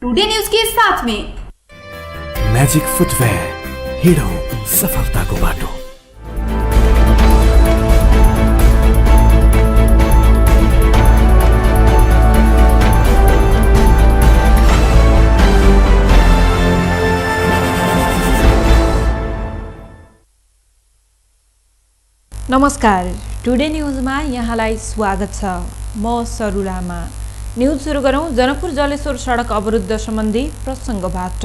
Today news के साथ में मैजिक फुटवेयर, हिडो सफलताको बाटो। नमस्कार, टुडे न्यूजमा यहाँलाई स्वागत छ। म सरु लामा। न्यूज सुरु गरौँ जनकपुर जलेश्वर सडक अवरुद्ध सम्बन्धी प्रसङ्गबाट।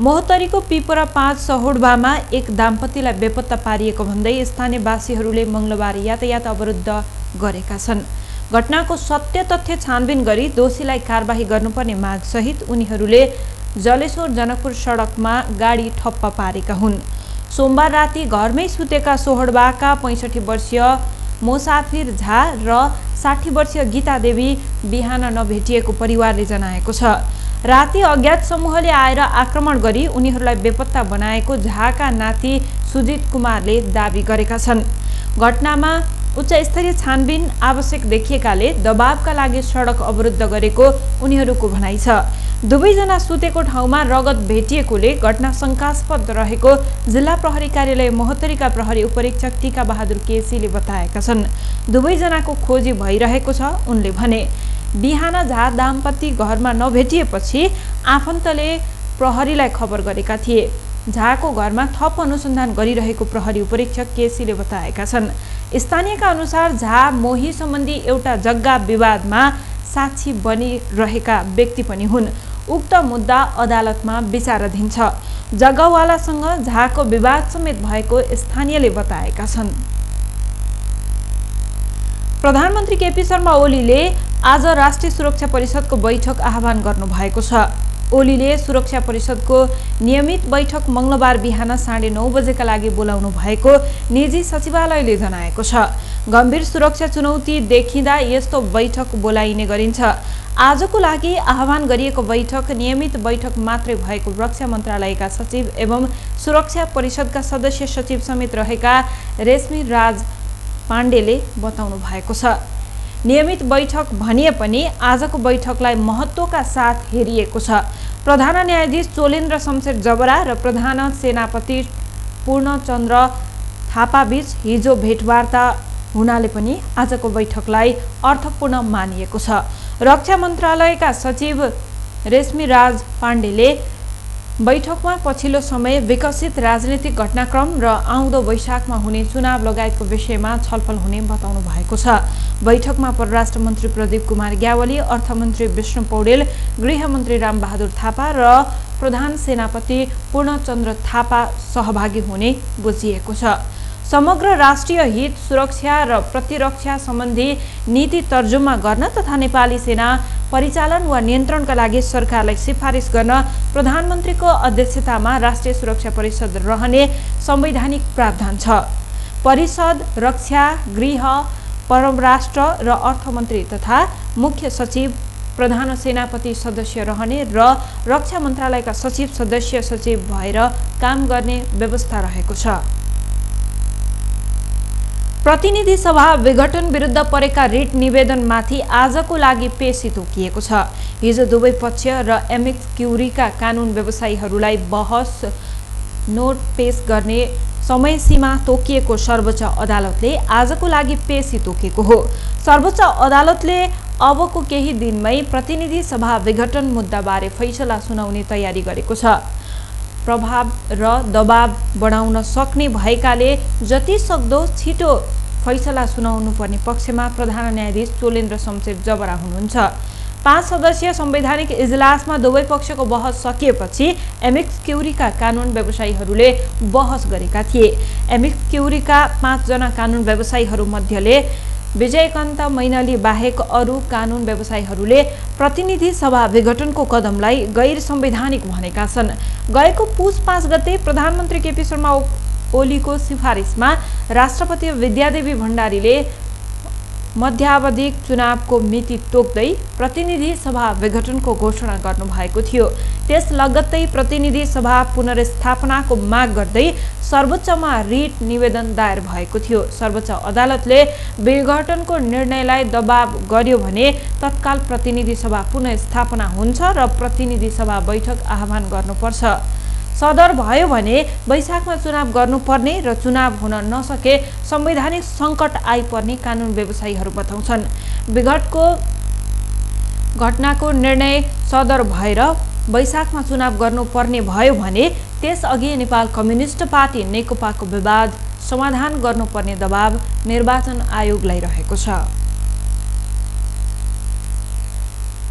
मोहतरीको पिपरा 5 सहोडबामा एक दाम्पतिलाई बेपत्ता पारिएको भन्दै स्थानीयवासीहरूले मंगलबार यातायात अवरुद्ध गरेका छन्। घटनाको सत्य तथ्य छानबिन गरी दोषीलाई कारबाही गर्नुपर्ने माग सहित उनीहरूले जलेश्वर जनकपुर सडकमा गाडी ठप्प पारेका हुन्। सोमबार राति घरमै सुतेका सोहोडबाका 65 वर्षीय मोसाफिर झा र 60 वर्षीय गीता देवी बिहान नभेटिएको परिवारले जनाएको छ। राति अज्ञात समूहले आएर आक्रमण गरी उनीहरूलाई बेपत्ता बनाएको झाका नाति सुजित कुमारले दाबी गरेका छन्। घटनामा उच्च स्तरीय छानबिन आवश्यक देखिएकाले दबावका लागि सडक अवरुद्ध गरेको उनीहरूको भनाइ छ। दुवैजना सुतेको ठाउँमा रगत भेटिएकोले घटना शंकास्पद रहेको जिल्ला प्रहरी कार्यालय मोहतरीका प्रहरी उपरीक्षक टीका बहादुर केसीले बताएका छन्। दुवैजनाको खोजी भइरहेको छ उनले भने। बिहान झा दाम्पति घरमा नभेटिएपछि आफन्तले प्रहरीलाई खबर गरेका थिए। झाको घरमा थप अनुसन्धान गरिरहेको प्रहरी उपरीक्षक केसीले बताएका छन्। स्थानीयका अनुसार झा मोही सम्बन्धी एउटा जग्गा विवादमा साक्षी बनिरहेका व्यक्ति पनि हुन्। उक्त मुद्दा अदालतमा विचाराधीन छ। जग्गावालासँग झाको विवाद समेत भएको स्थानीयले बताएका छन्। प्रधानमन्त्री केपी शर्मा ओलीले आज राष्ट्रिय सुरक्षा परिषदको बैठक आह्वान गर्नुभएको छ। ओलीले सुरक्षा परिषदको नियमित बैठक मंगलबार बिहान 9:30 बजेका लागि बोलाउनु भएको निजी सचिवालयले जनाएको छ। गम्भीर सुरक्षा चुनौती देखिँदा यस्तो बैठक बोलाइने गरिन्छ। आजको लागि आह्वान गरिएको बैठक नियमित बैठक मात्रै भएको रक्षा मन्त्रालयका सचिव एवं सुरक्षा परिषदका सदस्य सचिव समेत रहेका रेशमी राज पाण्डेले बताउनु भएको छ। नियमित बैठक भनिए पनि आजको बैठकलाई महत्त्वका साथ हेरिएको छ। प्रधान न्यायाधीश चोलेन्द्र शमशेर जबरा र प्रधान सेनापति पूर्णचन्द्र थापाबीच हिजो भेटवार्ता हुनाले पनि आजको बैठकलाई अर्थपूर्ण मानिएको छ। रक्षा मन्त्रालयका सचिव रेशमी राज पाण्डेले बैठकमा पछिल्लो समय विकसित राजनीतिक घटनाक्रम र आउँदो वैशाखमा हुने चुनाव लगायतको विषयमा छलफल हुने बताउनु भएको छ। बैठकमा परराष्ट्र मन्त्री प्रदीप कुमार ग्यावाली, अर्थमन्त्री विष्णु पौडेल, गृहमन्त्री रामबहादुर थापा र प्रधान सेनापति पूर्णचन्द्र थापा सहभागी हुने बुझिएको छ। समग्र राष्ट्रिय हित, सुरक्षा र प्रतिरक्षा सम्बन्धी नीति तर्जुमा गर्न तथा नेपाली सेना परिचालन वा नियन्त्रणका लागि सरकारलाई सिफारिस गर्न प्रधानमन्त्रीको अध्यक्षतामा राष्ट्रिय सुरक्षा परिषद रहने संवैधानिक प्रावधान छ। परिषद रक्षा, गृह, परराष्ट्र र अर्थमन्त्री तथा मुख्य सचिव प्रधान सेनापति सदस्य रहने र रक्षा मन्त्रालयका सचिव सदस्य सचिव भएर काम गर्ने व्यवस्था रहेको छ। प्रतिनिधि सभा विघटन विरुद्ध परेका रिट निवेदनमाथि आजको लागि पेशी तोकिएको छ। हिजो दुवै पक्ष र एमएक्स क्युरीका कानुन व्यवसायीहरूलाई बहस नोट पेश गर्ने समय सीमा तोकिएको सर्वोच्च अदालतले आजको लागि पेशी तोकेको हो। सर्वोच्च अदालतले अबको केही दिनमै प्रतिनिधि सभा विघटन मुद्दाबारे फैसला सुनाउने तयारी गरेको छ। प्रभाव र दबाव बढाउन सक्ने भएकाले जति सक्दो छिटो फैसला सुनाउनु पर्ने पक्षमा प्रधान न्यायाधीश चोलेन्द्र शमशेर जबरा हुनुहुन्छ। 5 सदस्यीय संवैधानिक इजलासमा दुवै पक्षको बहस सकिएपछि एमएक्स क्युरीका कानुन व्यवसायीहरूले बहस गरेका थिए। एमएक्स क्युरीका 5 जना कानुन व्यवसायीहरू मध्येले विजयकान्त मैनाली बाहेक अरू कानुन व्यवसायीहरूले प्रतिनिधि सभा विघटनको कदमलाई गैर संवैधानिक भनेका छन्। गएको पुस 5 गते प्रधानमन्त्री केपी शर्मा ओलीको सिफारिसमा राष्ट्रपति विद्यादेवी भण्डारीले मध्यावधिक चुनावको मिति तोक्दै प्रतिनिधि सभा विघटनको घोषणा गर्नुभएको थियो। त्यस लगत्तै प्रतिनिधि सभा पुनर्स्थापनाको माग गर्दै सर्वोच्चमा रिट निवेदन दायर भएको थियो। सर्वोच्च अदालतले विघटनको निर्णयलाई दबाब गर्यो भने तत्काल प्रतिनिधि सभा पुनर्स्थापना हुन्छ र प्रतिनिधि सभा बैठक आह्वान गर्नुपर्छ। सदर भयो भने वैशाखमा चुनाव गर्नुपर्ने र चुनाव हुन नसके संवैधानिक सङ्कट आइपर्ने कानुन व्यवसायीहरू बताउँछन्। विघटको घटनाको निर्णय सदर भएर वैशाखमा चुनाव गर्नुपर्ने भयो भने त्यसअघि नेपाल कम्युनिस्ट पार्टी नेकपाको विवाद समाधान गर्नुपर्ने दबाब निर्वाचन आयोगलाई रहेको छ।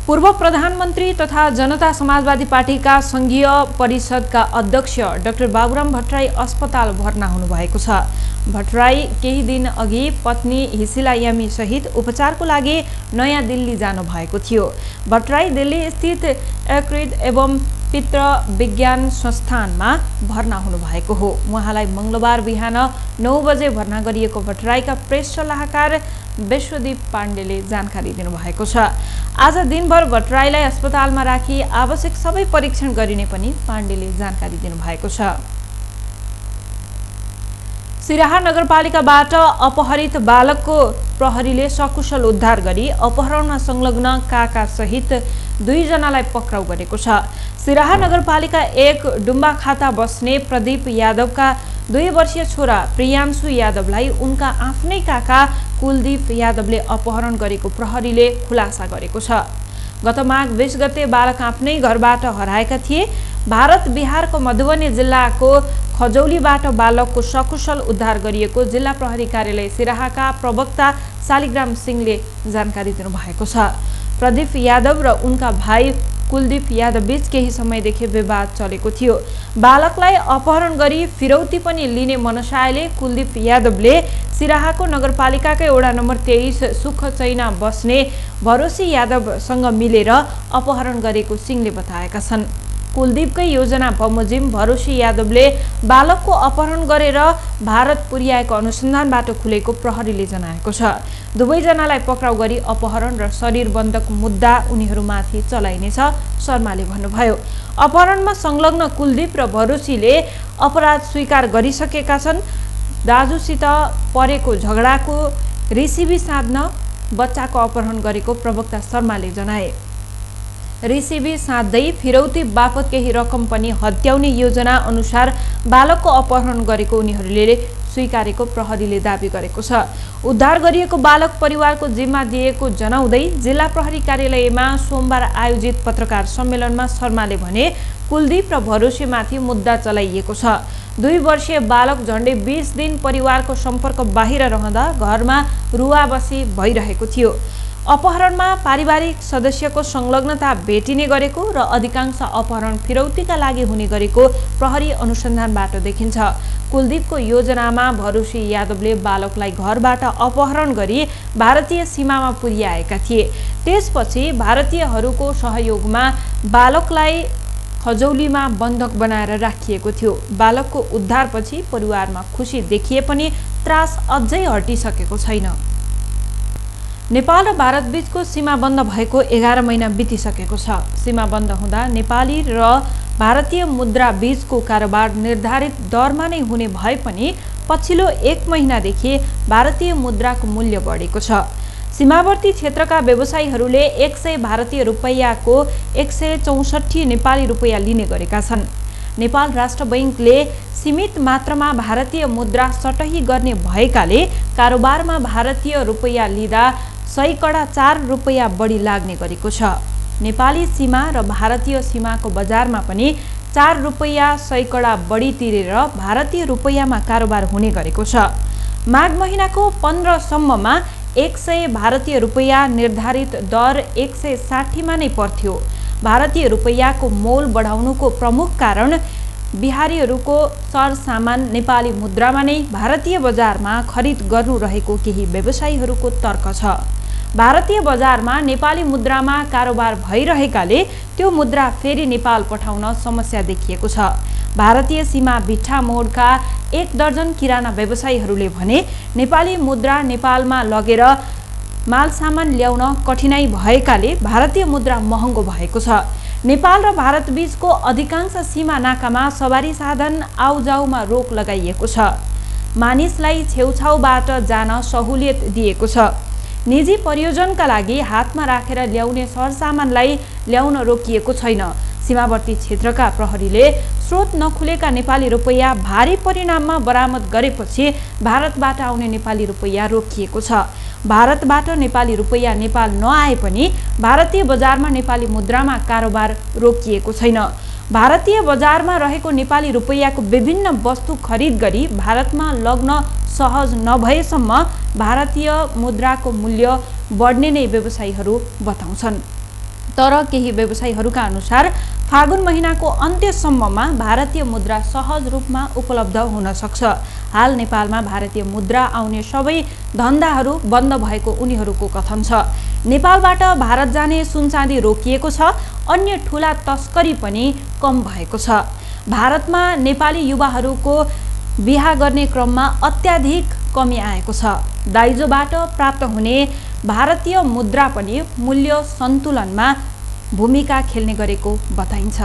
पूर्व प्रधानमन्त्री तथा जनता समाजवादी पार्टीका संघीय परिषदका अध्यक्ष डाक्टर बाबुराम भट्टराई अस्पताल भर्ना हुनुभएको छ। भट्टराई केही दिन अघि पत्नी हिसिला यामी सहित उपचारको लागि नयाँ दिल्ली जानु भएको थियो। भट्टराई दिल्ली स्थित यकृत एवं पित्र विज्ञान संस्थानमा भर्ना हुनुभएको हो। उहाँलाई मंगलबार बिहान 9 बजे भर्ना गरिएको भट्टराईका प्रेस सल्लाहकार विश्वदीप पाण्डेले जानकारी दिनुभएको छ। आज दिनभर भट्टराईलाई अस्पतालमा राखी आवश्यक सबै परीक्षण गरिने पनि पाण्डेले जानकारी दिनुभएको छ। सिराहा नगरपालिकाबाट अपहरित बालकको प्रहरीले सकुशल उद्धार गरी अपहरणमा संलग्न काका सहित 2 जनालाई पक्राउ गरेको छ। सिराहा नगरपालिका 1 डुम्बाखाता बस्ने प्रदीप यादवका 2 वर्षीय छोरा प्रियांशु यादवलाई उनका आफ्नै काका कुलदीप यादवले अपहरण गरेको प्रहरीले खुलासा गरेको छ। गत माघ 20 गते बालक आफ्नै घरबाट हराएका थिए। भारत बिहारको मधुबनी जिल्लाको खजौलीबाट बालकको सकुशल उद्धार गरिएको जिल्ला प्रहरी कार्यालय सिराहाका प्रवक्ता शालिग्राम सिंहले जानकारी दिनुभएको छ। प्रदीप यादव र उनका भाइ कुलदीप यादव बीच केही समयदेखि विवाद चलेको थियो। बालकलाई अपहरण गरी फिरौती पनि लिने मनसायले कुलदीप यादवले सिराहाको नगरपालिकाकै वडा नम्बर 23 सुख चैना बस्ने भरोसी यादवसँग मिलेर अपहरण गरेको सिंहले बताएका छन्। कुलदीपकै योजना बमोजिम भरोसी यादवले बालकको अपहरण गरेर भारत पुर्याएको अनुसन्धानबाट खुलेको प्रहरीले जनाएको छ। दुवैजनालाई पक्राउ गरी अपहरण र शरीर बन्धक मुद्दा उनीहरूमाथि चलाइनेछ, शर्माले भन्नुभयो। अपहरणमा संलग्न कुलदीप र भरोसीले अपराध स्वीकार गरिसकेका छन्। दाजुसित परेको झगडाको रेसिपी साध्न बच्चाको अपहरण गरेको प्रवक्ता शर्माले जनाए। रेसिपी साध्दै फिरौती बापत केही रकम पनि हत्याउने योजना अनुसार बालकको अपहरण गरेको उनीहरूले स्वीकारेको प्रहरीले दाबी गरेको छ। उद्धार गरिएको बालक परिवारको जिम्मा दिएको जनाउँदै जिल्ला प्रहरी कार्यालयमा सोमबार आयोजित पत्रकार सम्मेलनमा शर्माले भने कुलदीप र भरोसेमाथि मुद्दा चलाइएको छ। 2 वर्षीय बालक झण्डै 20 दिन परिवारको सम्पर्क बाहिर रहँदा घरमा रुवाबसी भइरहेको थियो। अपहरणमा पारिवारिक सदस्यको संलग्नता भेटिने गरेको र अधिकांश अपहरण फिरौतीका लागि हुने गरेको प्रहरी अनुसन्धानबाट देखिन्छ। कुलदीपको योजनामा भरोसी यादवले बालकलाई घरबाट अपहरण गरी भारतीय सीमामा पुर्याएका थिए। त्यसपछि भारतीयहरूको सहयोगमा बालकलाई खजौलीमा बन्धक बनाएर राखिएको थियो। बालकको उद्धारपछि परिवारमा खुसी देखिए पनि त्रास अझै हटिसकेको छैन। नेपाल र भारत बीचको सीमा बन्द भएको 11 महिना बितिसकेको छ। सीमा बन्द हुँदा नेपाली र भारतीय मुद्रा बीचको कारोबार निर्धारित दरमा नै हुने भए पनि पछिल्लो 1 महिनादेखि भारतीय मुद्राको मूल्य बढेको छ। सीमावर्ती क्षेत्रका व्यवसायीहरूले 100 भारतीय रुपैयाँको 164 नेपाली रुपैयाँ लिने गरेका छन्। नेपाल राष्ट्र बैंकले सीमित मात्रामा भारतीय मुद्रा सटही गर्ने भएकाले कारोबारमा भारतीय रुपैयाँ लिँदा सैकडा 4 रुपैयाँ बढी लाग्ने गरेको छ। नेपाली सीमा र भारतीय सीमाको बजारमा पनि 4 रुपैयाँ सैकडा बढी तिरेर भारतीय रुपैयाँमा कारोबार हुने गरेको छ। माघ महिनाको 15 सम्ममा 100 भारतीय रुपैयाँ निर्धारित दर 160 मा नै पर्थ्यो। भारतीय रुपैयाँको मोल बढाउनुको प्रमुख कारण बिहारीहरूको सरसामान नेपाली मुद्रामा नै भारतीय बजारमा खरिद गर्नु रहेको केही व्यवसायीहरूको तर्क छ। भारतीय बजारमा नेपाली मुद्रामा कारोबार भइरहेकाले त्यो मुद्रा फेरि नेपाल पठाउन समस्या देखिएको छ। भारतीय सीमा भिट्ठा मोडका 1 दर्जन किराना व्यवसायीहरूले भने नेपाली मुद्रा नेपालमा लगेर माल सामान ल्याउन कठिनाई भएकाले भारतीय मुद्रा महँगो भएको छ। नेपाल र भारत बीचको अधिकांश सीमा नाकामा सवारी साधन आउजाउमा रोक लगाइएको छ। मानिसलाई छेउछाउबाट जान सहुलियत दिएको छ। निजी प्रयोजनका लागि हातमा राखेर ल्याउने सरसामानलाई ल्याउन रोकिएको छैन। सीमावर्ती क्षेत्रका प्रहरीले स्रोत नखुलेका नेपाली रुपैयाँ भारी परिमाणमा बरामद गरेपछि भारतबाट आउने नेपाली रुपैयाँ रोकिएको छ। भारतबाट नेपाली रुपैयाँ नेपाल नआए पनि भारतीय बजारमा नेपाली मुद्रामा कारोबार रोकिएको छैन। भारतीय बजारमा रहेको नेपाली रुपैयाँको विभिन्न वस्तु खरिद गरी भारतमा लग्न सहज नभएसम्म भारतीय मुद्राको मूल्य बढ्ने नै व्यवसायीहरू बताउँछन्। तर केही व्यवसायीहरूका अनुसार फागुन महिनाको अन्त्यसम्ममा भारतीय मुद्रा सहज रूपमा उपलब्ध हुन सक्छ। हाल नेपालमा भारतीय मुद्रा आउने सबै धन्दाहरू बन्द भएको उनीहरूको कथन छ। नेपालबाट भारत जाने सुनचाँदी रोकिएको छ। अन्य ठूला तस्करी पनि कम भएको छ। भारतमा नेपाली युवाहरूको बिहा गर्ने क्रममा अत्याधिक कमी आएको छ। दाइजोबाट प्राप्त हुने भारतीय मुद्रा पनि मूल्य सन्तुलनमा भूमिका खेल्ने गरेको बताइन्छ।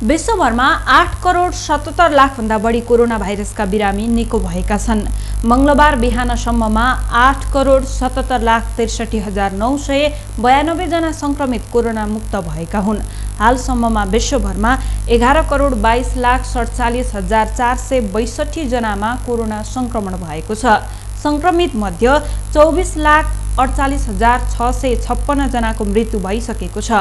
विश्वभरमा 8 करोड 77 लाखभन्दा बढी कोरोना भाइरसका बिरामी निको भएका छन्। मंगलबार बिहानसम्ममा 8 करोड 77 लाख 63,992 जना संक्रमित कोरोना मुक्त भएका हुन्। हालसम्ममा विश्वभरमा 11 करोड 22 लाख 47,462 जनामा कोरोना संक्रमण भएको छ। संक्रमित मध्ये 24 लाख 48,656 जनाको मृत्यु भइसकेको छ।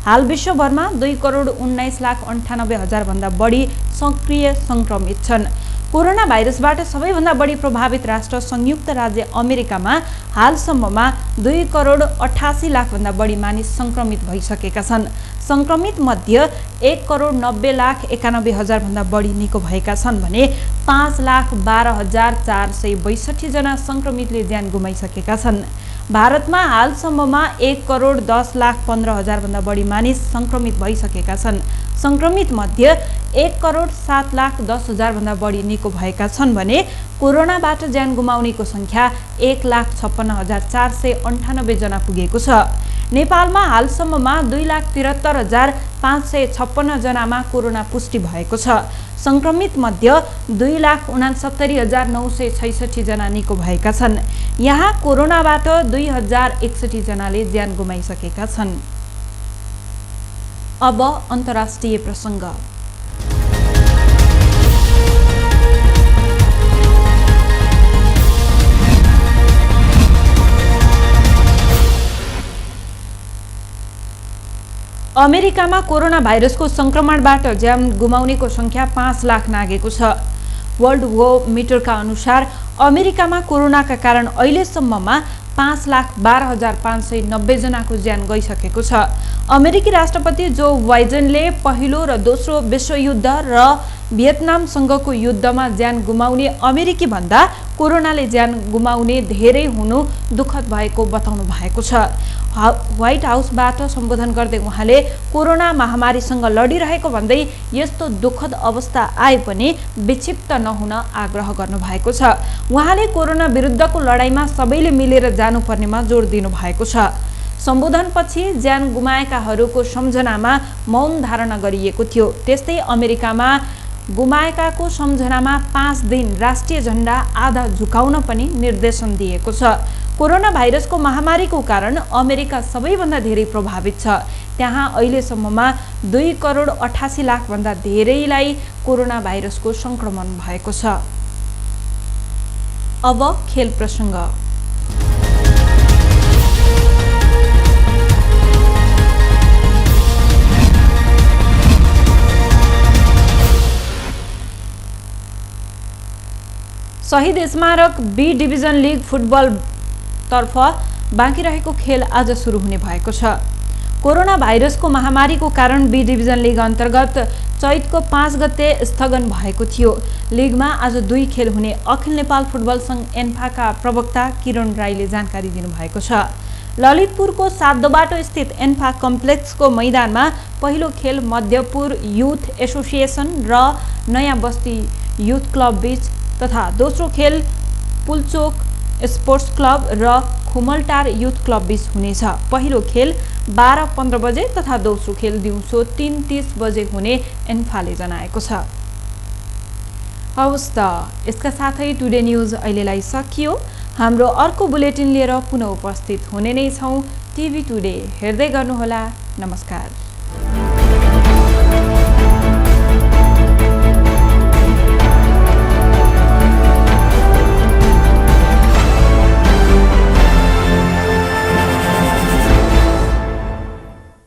हाल विश्वभरमा 2 करोड 19 लाख 98 हजार भन्दा बढी सक्रिय संक्रमित छन्। कोरोना भाइरसबाट सबैभन्दा बढी प्रभावित राष्ट्र संयुक्त राज्य अमेरिकामा हालसम्ममा 2 करोड 88 लाख भन्दा बढी मानिस संक्रमित भइसकेका छन्। संक्रमित मध्ये 1 करोड 90 लाख 91 हजार भन्दा बढी निको भएका छन् भने 5 लाख 12,462 जना संक्रमितले ज्यान गुमाइसकेका छन्। भारतमा हालसम्ममा 1 करोड 10 लाख 15 हजार भन्दा बढी मानिस संक्रमित भइसकेका छन्। संक्रमित मध्ये 1 करोड 7 लाख 10 हजार भन्दा बढी निको भएका छन् भने कोरोनाबाट ज्यान गुमाउनेको संख्या 1,56,498 जना पुगेको छ। नेपालमा हालसम्ममा 2,73,556 जनामा कोरोना पुष्टि भएको छ। संक्रमित मध्ये 2,69,966 जना निको भएका छन्। यहाँ कोरोनाबाट 2,061 जनाले ज्यान गुमाइसकेका छन्। अब अन्तर्राष्ट्रिय प्रसङ्ग। अमेरिकामा कोरोना भाइरसको संक्रमणबाट ज्यान गुमाउनेको संख्या 5 लाख नागेको छ। वर्ल्ड वोमिटरका अनुसार अमेरिकामा कोरोनाका कारण अहिलेसम्ममा 5,12,590 जनाको ज्यान गइसकेको छ। अमेरिकी राष्ट्रपति जो बाइडेनले पहिलो र दोस्रो विश्वयुद्ध र भियतनामसँगको युद्धमा ज्यान गुमाउने अमेरिकी भन्दा कोरोनाले ज्यान गुमाउने धेरै हुनु दुःखद भएको बताउनु भएको छ। व्हाइट हाउसबाट सम्बोधन गर्दै उहाँले कोरोना महामारीसँग लडिरहेको भन्दै यस्तो दुःखद अवस्था आए पनि विक्षिप्त नहुन आग्रह गर्नुभएको छ। उहाँले कोरोना विरुद्धको लडाईँमा सबैले मिलेर जानुपर्नेमा जोड दिनु भएको छ। सम्बोधनपछि ज्यान गुमाएकाहरूको सम्झनामा मौन धारणा गरिएको थियो। त्यस्तै अमेरिकामा गुमाएकाको सम्झनामा 5 दिन राष्ट्रिय झण्डा आधा झुकाउन पनि निर्देशन दिएको छ। कोरोना भाइरसको महामारीको कारण अमेरिका सबैभन्दा धेरै प्रभावित छ। त्यहाँ अहिलेसम्ममा 2 करोड 88 लाख भन्दा धेरैलाई कोरोना भाइरसको संक्रमण भएको छ। अब खेल प्रसङ्ग। शहीद स्मारक बी डिभिजन लिग फुटबल तर्फ बाँकी रहेको खेल आज सुरु हुने भएको छ। कोरोना भाइरसको महामारीको कारण बी डिभिजन लिग अन्तर्गत चैतको 5 गते स्थगन भएको थियो। लिगमा आज 2 खेल हुने अखिल नेपाल फुटबल संघ एन्फाका प्रवक्ता किरण राईले जानकारी दिनुभएको छ। ललितपुरको 7 दोबाटो स्थित एन्फा कम्प्लेक्सको मैदानमा पहिलो खेल मध्यपुर युथ एसोसिएसन र नयाँ बस्ती युथ क्लब बीच तथा दोस्रो खेल पुलचोक स्पोर्ट्स क्लब र खुमलटार युथ क्लब बीच हुनेछ। पहिलो खेल 12:15 बजे तथा दोस्रो खेल दिउँसो 3:30 बजे हुने एन्फाले जनाएको छ। हवस् त, यसका साथै टुडे न्युज अहिलेलाई सकियो। हाम्रो अर्को बुलेटिन लिएर पुनः उपस्थित हुने नै छौँ। टिभी टुडे हेर्दै गर्नुहोला। नमस्कार।